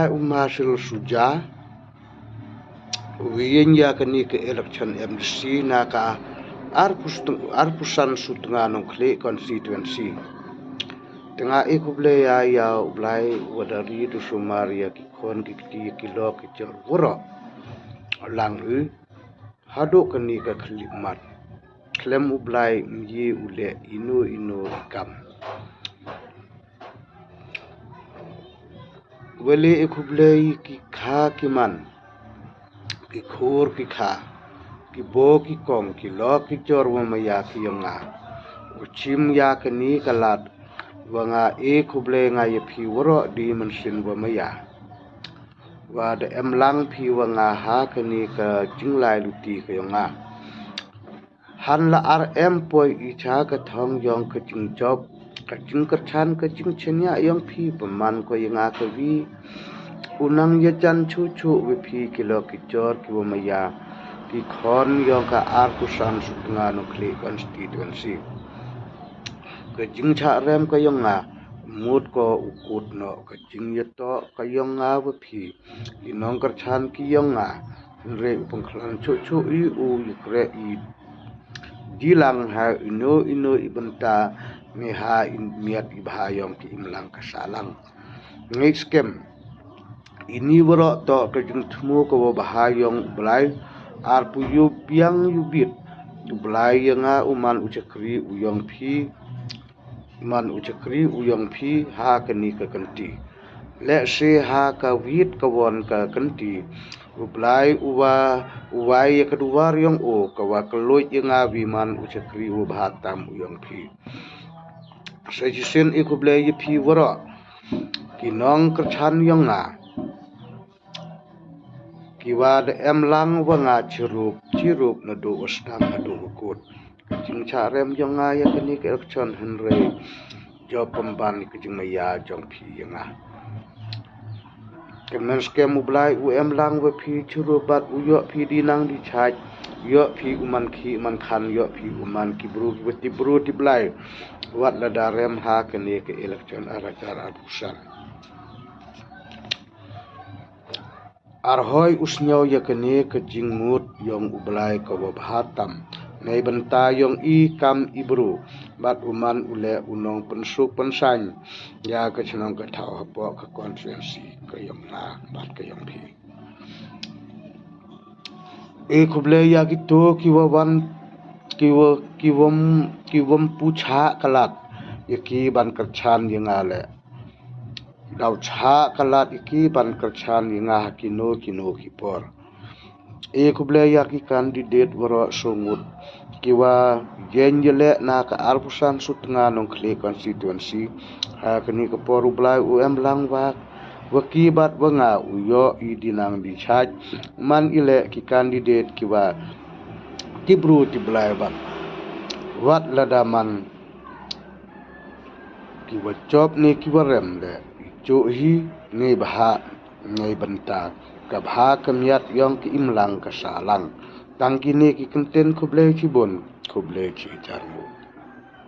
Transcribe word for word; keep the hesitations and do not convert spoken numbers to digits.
Ai u Marshal Suja, u ïeng ïa kane ka election M D C na ka arphew san Sutnga Nongkhlieh constituency. Te nga ai khublei ïa, ïa u Blai wa da ri da sumar ïa ki khon ki kti ki lok ki jor waroh. Lang u haduh kane ka khyllipmat. Khlem u Blai ym ïoh u leh ino ino i kam. Wele ai khublei ki kha ki man, ki khur ki kha, ki bo ki kong, ki lok ki jor wa maya ki yong nga. U chim ïa kane ka lad, wa nga ai khublei nga ïa phi waroh di mynsiem wa maya. Wa da em lang phi wa nga ha kane ka jinglai luti ka yong nga. Han la ar em poi i cha ka thong yong ka jingjop, ka jingkyrchan, ka jingchaniah yong phi, pynman ko ïa nga ka wi. U nang ïa jan chuh chuh wa phi ki lok ki jor ki wa maya, ki khon yong ka arphew san Sutnga Nongkhlieh constituency. Ka jingchah rem ka yong nga, mut ko u kut noh ka jingïatoh ka yong nga wa phi, ki nongkyrchan ki yong nga. Hynrei u pynkhlan chuh chuh i u ïa kreh i dilang ha ino ino i bynta, ne ha i miat i bha yong ki imlang ka sahlang. Ngeit skhem ini waroh toh ka jingthmu ka wa bha yong u Blai. Arphew ïu biang ïu bit u Blai ïa nga u man u chakri u yong phi, man u chakri u yong phi ha kane ka kynti. Lehse ha ka wit ka won ka kynti, u Blai u wa, u wai ïa ka duwar yong u ka wa kylluid ïa nga wi man u chakri u bha tam u yong phi. Sa shisien ai khublei ïa phi waroh ki nongkyrchan yong nga, ki wa da em lang wa nga chirup chirup naduh wa sdang haduh wa kut. Ka jingchah rem yong nga ïa kane ka election, hynrei jop pynban ka jingmaya jong phi ïa nga. Kynmen skhem u Blai u em lang wa phi chirup bad u ïoh phi di nang di chait, ïoh phi u man khih man khan, ïoh phi u man ki bru ki wa tip bru tip Blai. Wat lada rem ha kane ka election ar hajar arphew san. Ar hoi u sngew ïa kane ka jingmut yong u Blai ka wa bha tam. Nei bynta yong i kam i bru, bad u man u leh u nongpynsuk pynsain ïa ka chnong ka thaw hapoh ka constituency ka yong nga bad ka yong phi. Ai khublei ïa kito ki wa wan, ki wa, ki wa m-, ki wa ym pu chah ka lad ïa ki ban kyrchan ïa nga leh. Daw chah ka lad ïa ki ban kyrchan ïa nga ha kino kino ki por. Ai khublei ïa ki candidate waroh shu ngut, ki wa ïeng ïaleh na ka arphew san Sutnga Nongkhlieh constituency. Ha kane ka por u Blai u em lang wa, wa ki bad wa nga, u ïoh i di nang di chait. Man i leh ki candidate ki wa tip bru tip Blai bad wat lada man ki wa jop ne ki wa rem leh, i chuh hi ne bha ne bynta, ka bha ka miat yong ki imlang ka sahlang. Tang kine ki kyntien, khublei chibun, khublei chijar mo.